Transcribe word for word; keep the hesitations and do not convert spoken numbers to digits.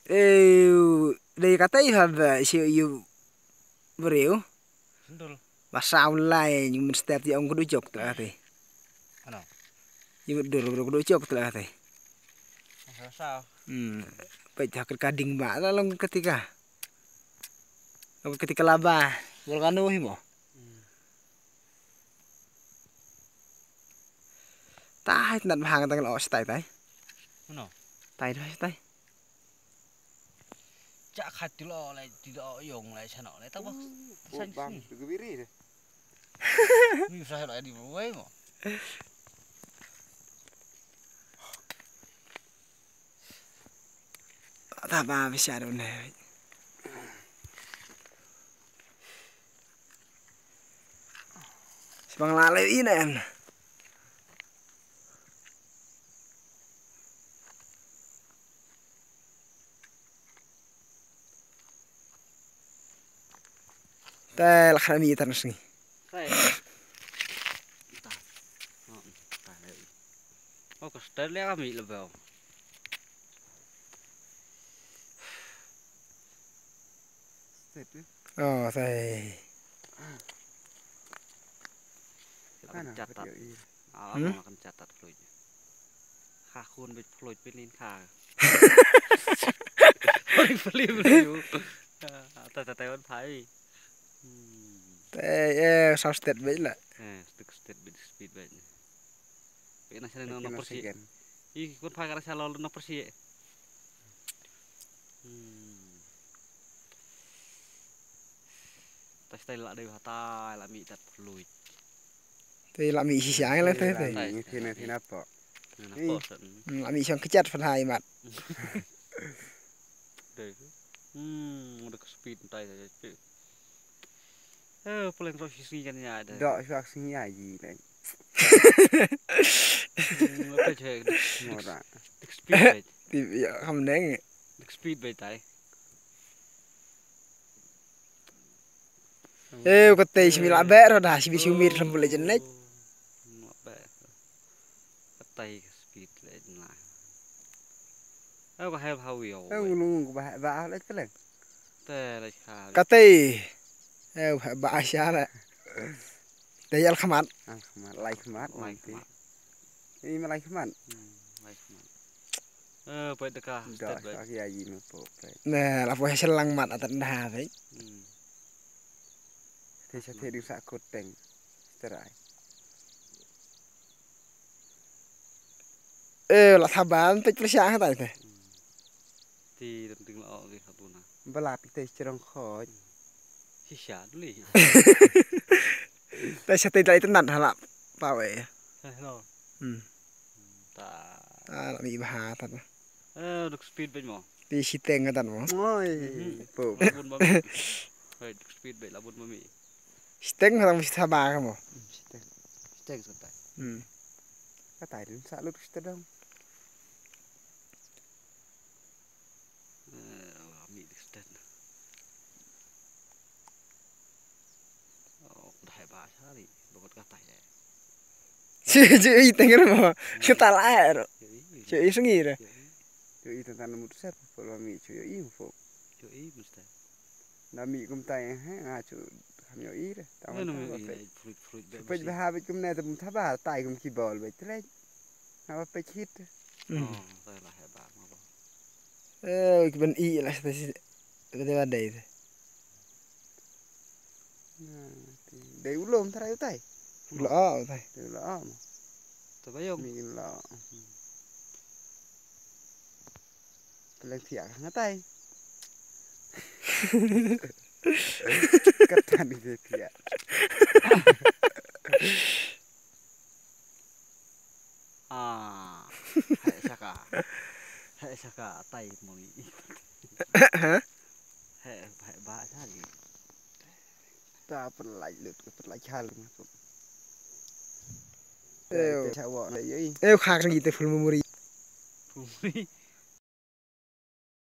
Eh, dei kata ïa ba shu ïa briew. Sendul. Ba saw lai ngi mynstep ti ong kudu jok tu kata. Ano? Ïa dur kudu jok tu kata. Saw saw. Hmm. Peit ha ka ding ba la long ketika. Long ketika laba. Volcano hi mo. Hmm. Tai nat bhang tang lo stai tai. Ano? Tai do stai. Chak khat ti lo lai ti lo yong lai chano lai tak bak. San bang tu ke biri de. Mi sa lo di wei mo. Ta ba bi sa do ne. Sibang la le inen. Te la khana mi tan sngi. Kai. Ta. Oh, ta le. Oh, ka style le ka mi le bel. Step, eh? Oh, sai. Kan catat. Ah, hmm? Kan catat fluid. Kha khun bit fluid bit nin kha. Fluid fluid. Ah, ta ta ta wan phai. Hmm. Te eh, sound state bit la. Eh, stick state bit speed bit. Pek na shalin no persi. Ih, kun phai ka shalol no persi. Hmm. Tas tai la dei hatai la mi tat fluid. Te la mi shisha ngi la te te. Thina thina po. Na po san. Hmm, la mi shong kechat fan hai mat. Dei. Hmm, ada ke speed tai tai. Eh, paling roh shisha kan ya ada. Dok shisha shisha ji dei. Hmm, apa je? Mora. Dik speed bait. Ti ya kam neng. Dik speed bait tai. Eh, ko te simi la ber da, simi sumi lam bule jenek. Lam ber. Katai speed le na. Eh, ko hai bhau yo. Eh, ngulung ko ba ba le keleng. Te le kha. Katai. Eh, ba ba sha le. Te yal khmat. Al khmat, lai khmat. Lai khmat. Ini malai khmat. Hmm, lai khmat. Eh, poi deka. Dah, stet bai. Kaki aji me po, poi. Nah, la poi selang mat atan dah, bai. Hmm. Te sa te ding sa koteng. Terai. Eh, la thaban pek plisha ha tai te. Hmm. Ti ding la o ri hatuna. Bala pi te cherong khoi. Shisha duli. Te sa te dai tenan hala. Pawe. Hello. Hmm. Ta. Ah, la mi bha ta. Eh, duk speed bait mo. Ti siteng ka tan mo. Oi. Mhm. Po. Labun ba mi. Hei, duk speed bait labun ba mi. Siteng ka tan mo sitha ba ka mo. Hmm, siteng. Siteng sa tai. Hmm. Ka tai dun sa lut siteng dong. Eh, la mi duk siteng. Oh, dahai ba sari, bokot ka tai. Ju ju i teng mo. Kita la er. Ju i. Ju i sengi re. Ju i. Ju i tentang nemu tu sep, kalau mi ju i info. Ju i mesti. Na mi kum tai he nga ju kam yo i re. Tang nemu i fruit fruit. Pej ba habit kum ne tem thaba tai kum ki bol ba trek. Nga ba pej hit. Hmm. Oh, tai la he ba ma ba. Eh, ki ban i la sa si. Ka dei ba dei. Dei u lom trai utai. U la a utai. Dei u la a ma. Ta ba yong. Mi la. Peleng thiak ngatai. Kata ni dia thiak. Ah, hai saka. Hai saka tai mui. Hai hai ba sari. Ta pelai lut ke pelai chal ma ko. Ew. Te chawa le yoi. Ew khak ni te full memory. Full memory.